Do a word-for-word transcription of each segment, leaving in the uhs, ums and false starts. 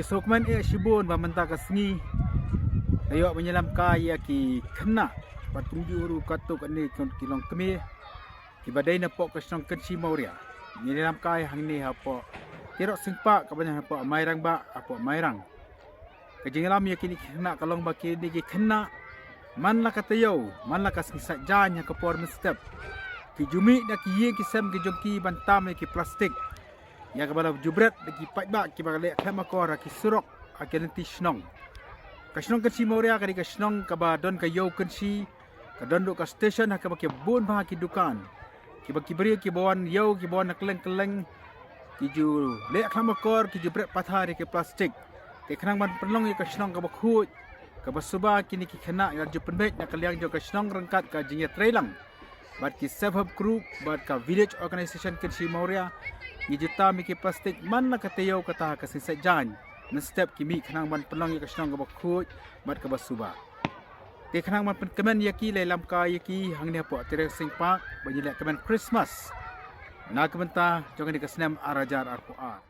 Sngewkmen eh shibun ba mynta ka sngi la ïoh ban ïalam kai ïa ki khynnah bad kumjuh ruh katto katne ki longkmie kiba dei napoh ka shnong Kynshi Mawria. Ngi ïalam kai hangne hapoh Tiarok Singpak kaba dei hapoh Mairang ba hapoh Mairang. Ka jingïalam ïa kine ki khynnah ka long ba kine ki khynnah man la ka taïew man la ka sngi Saitjaiñ ha ka por mynstep ki ju mih na ki ïing ki sem ki jong ki ban tam ïa ki plastik ïa kaba la ju bret da ki paidbah kiba leh khlem akor ha ki surok ha ki lynti shnong. Ka shnong Kynshi Mawria ka dei ka shnong kaba don ka ïew Kynshi, ka don ruh ka station ha kaba ki bun bha ki dukan. Kiba ki briew kiba wan ïew kiba wan na kylleng kylleng ki ju leh khlem akor ki ju bret pathar ïa ki plastik. Te khnang ban pynlong ïa ka shnong kaba khuid kaba suba kine ki khynnah la ju pynbeit na ka liang jong ka shnong ryngkat ka jingïatreilang bad ki self help group bad ka village organization Kynshi Mawria. Ngi ju tam ïa ki plastik man la ka taïew kata ha ka sngi Saitjaiñ mynstep ki mih khnang ban pynlong ïa ka shnong kaba khuid bad kaba suba. Te khnang ban pynkmen ïa ki la ïalam kai ïa ki hangne hapoh Tiarok Singpak ban ïaleh kmen Christmas. Na ka bynta jong kane ka snem ar hajar arphew ar.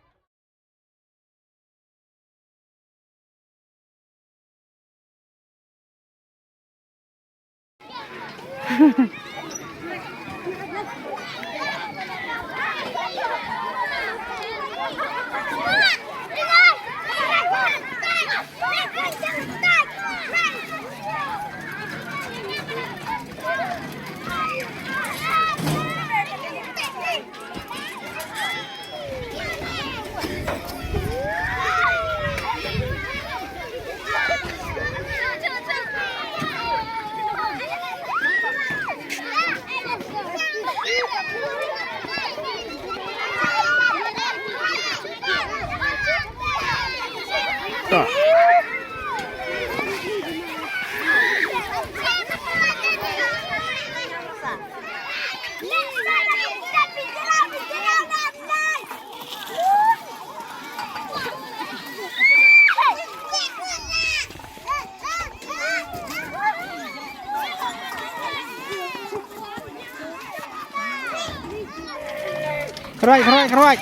Khraik, khraik, khraik.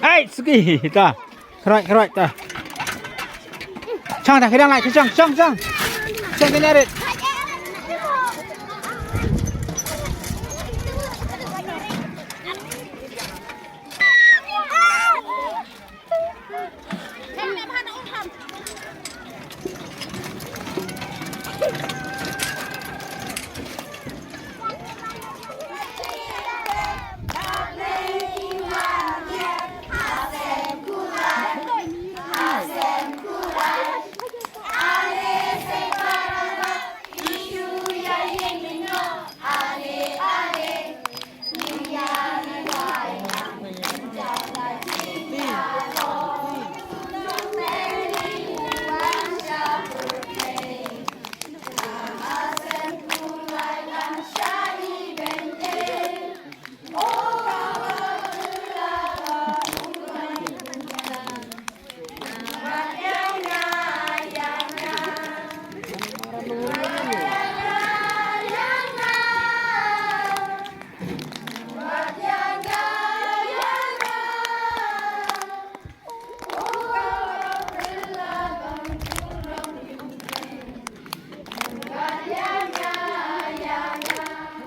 Ai, suki ta. Khraik, khraik ta. Chang ta, khidang lai, chang, chang, chang. Chang kene rit.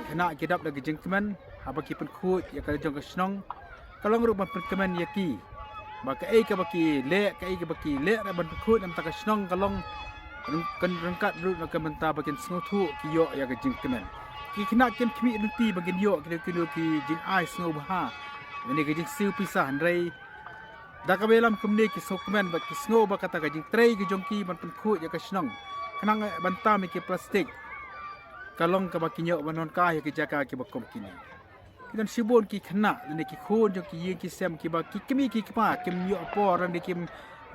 Khynnah ki dap da ka jingkmen haba ki pynkhuid ïa ka jong ka shnong. Ka long ruh ban pynkmen ïa ki ba kaei kaba ki leh, kaei kaba ki leh ban pynkhuid na ka bynta ka shnong ka long ryng-, kan ryngkat ruh na ka bynta ba kin sngewthuh ki ïoh ïa ka jingkmen. Ki khynnah kim khmih lynti ba kin ïoh kino kino ki jingai sngewbha lane ki jingsiew pisa, hynrei da kaba ïalam kumne ki sngewkmen bad ki sngew ba kata ka jingtrei ka jong ki ban pynkhuid ïa ka shnong khnang ban tam ïa ki plastik ka long kaba kin ïoh ban wan kai ïa ki jaka kiba kum kine. Ki don shibun ki khynnah lane ki khun jong ki ïing ki sem kiba ki kmie ki kpa kim ïoh por lane kim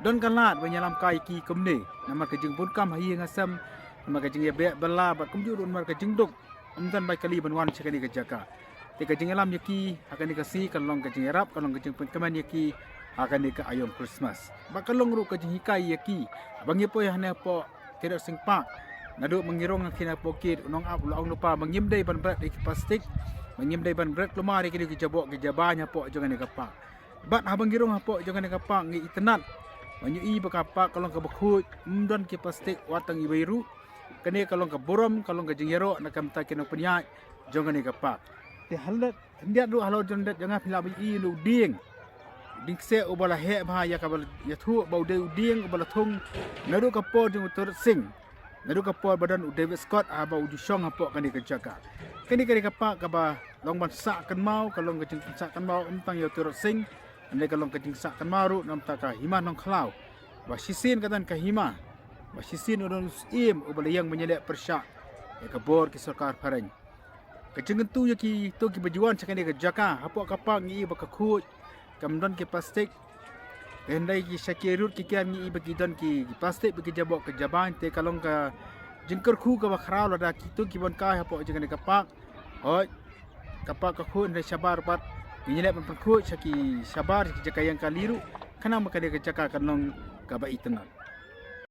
don ka lad ban ïalam kai ïa ki kumne namar ka jingbun kam ha ïing ha sem, namar ka jingïabeh bylla bad kumjuh ruh namar ka jingduk. Ym don bai kali ban wan sha kane ka jaka. Te ka jingïalam ïa ki ha kane ka sngi ka long ka jingïarap, ka long ka jingpynkmen ïa ki ha kane ka aïom Christmas. Ba ka long ruh ka jinghikai ïa ki ba ngi poi hangne hapoh Tiarok Singpak. Naduh ba ngi rung ha kine hapoh gate, u nongap u la ong lypa ba ngim dei ban bret ïa ki plastik, ba ngim dei ban bret kulmar ïa kine ki jaboh ki jabañ hapoh jong kane ka park. Bad haba ngi rung hapoh jong kane ka park ngi itynnad ban ïohi ba ka park ka long kaba khuid, ym don ki plastik wat tang iwei ruh. Kane ka long ka burom, ka long ka jingïaroh na ka bynta ki nongpynïaid jong kane ka park. Te hynrei, hynrei ruh halor jong, jong nga phi lah ban ïohi u dieng, dieng kseh uba la heh bha ïa kaba ïathuh ba u dei u dieng uba la thung naduh ka por jong u Tirot Sing, naduh ka por ba don u David Scott haba u ju shong hapoh kane ka jaka. Kane, kane ka park kaba long ban sah kynmaw, ka long ka jingsah kynmaw ym tang ïa u Tirot Sing, hynrei ka long ka jingsah kynmaw ruh na ka bynta ka Hima Nongkhlaw, ba shisien ka don ka hima, ba shisien u don u syiem uba la ïeng ban ïaleh pyrshah ïa ka bor ki sorkar phareng. Ka jingkyntu ïa kito kiba ju wan sha kane ka jaka, hapoh ka park ngi i ba ka khuid, kam don ki plastik. Hynrei ki sha ki rud ki kiar ngi i ba ki don ki, ki plastik ba ki jaboh ka jaban, te ka long ka jingkyrkhu kaba khraw lada kito ki ban kai hapoh jong kane ka park. Hooid, ka park ka khuid hynrei shabar bad ngi ïaleh ban pynkhuid sha ki shabar ki jaka ïeng kali ruh, khnang ba kane ka jaka kan long kaba itynnad.